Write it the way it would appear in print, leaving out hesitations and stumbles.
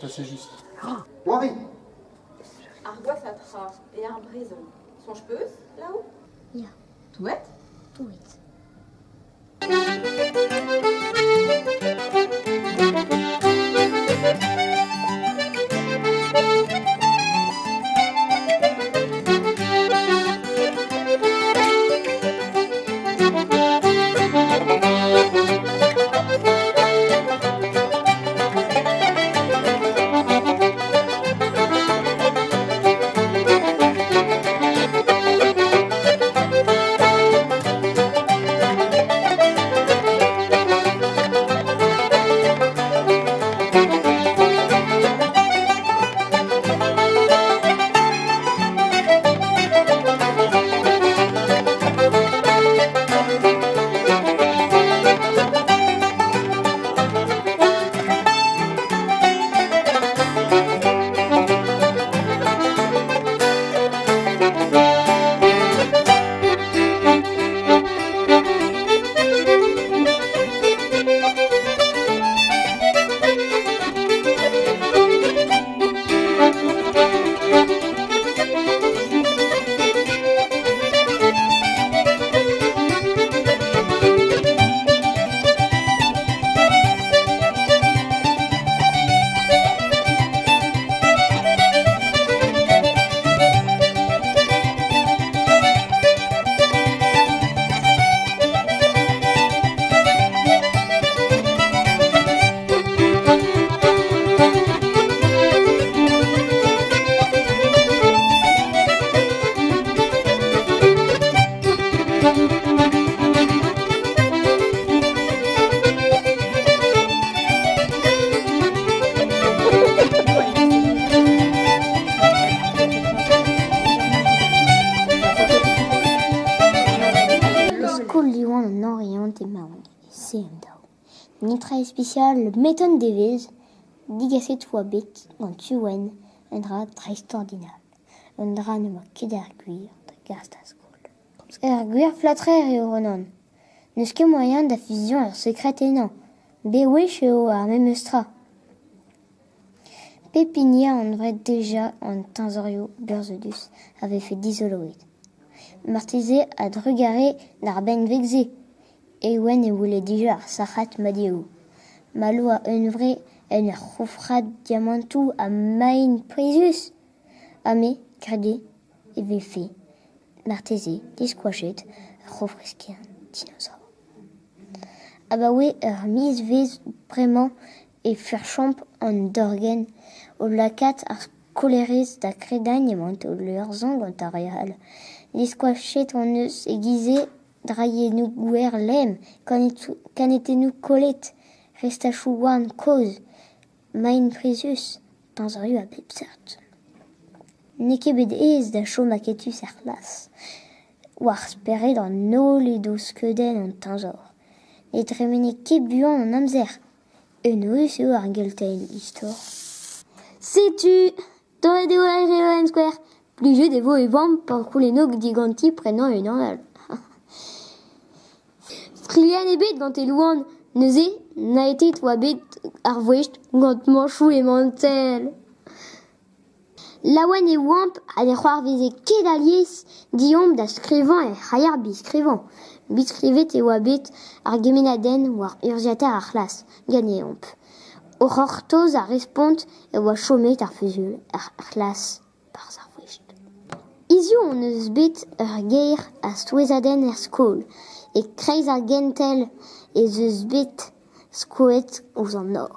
Ça c'est juste. Henri Ar gwashañ tra eo ar brezel. Soñj 'peus, Laou? Ya. Touet? Touet. E skol Diwan an Oriant emaon e CM2. Netra ispisial met un devezh degaset oa bet gant Youenn un dra dreistordinal. Un dra n'emañ ket ar gwir da gas da skol. Ur gwir flatrer eo Ronan. N'eus ket moaien da fiziañ ur sekred ennañ. Bewech eo ar memes tra. Pep hini a anvez dija an teñzorioù burzhudus a vefe dizoloet. Marteze a-drugarez d'ar benveg-se. Ewen e wele dija ar sac'had madeoù. Malo a hunvre en ur c'hofrad diamantoù ha maen pouezus. Ha me, 'grede e vefe marteze diskoachet ur c'hofr-eskern dinosaor. Abaoe ur mizvezh bremañ e furchomp an dorgenn o lakaat ar skolaerez da gredañ emaint o leurzhañ gant ar re all. Diskoachet hon eus e-giz-se drailhennoù gwer lemm, kanetennoù kollet, restachoù houarn kozh, maen prizius, teñzorioù a bep seurt. N'eo ket bet aes da chom aketus er c'hlas. War spered an holl edo skeudenn an teñzor. Ne dremene ket buan an amzer. Enoeus eo ar gentel istor. Setu, torret eo ar reolenn skouer. Plijet e vo e vamm pa c'houlenno diganti prenañ unan all. Strilhenn ebet gant e loen, neuze naetet oa bet ar voest gant mañchoù he mantell. Laouen e oamp ha ne c'hoarveze ket alies deomp da skrivañ er c'haier bizskrivañ. Bizskrivet e oa bet ar gemennadenn war urzhiataer ar c'hlas ganeomp. O c'hortoz ar respont e oa chomet ar fuzuilh er c'hlas 'barzh ar voest. Hiziv hon eus bet ur gaer a souezhadenn er skol. E-kreiz ar gentel ez eus bet skoet ouzh an nor.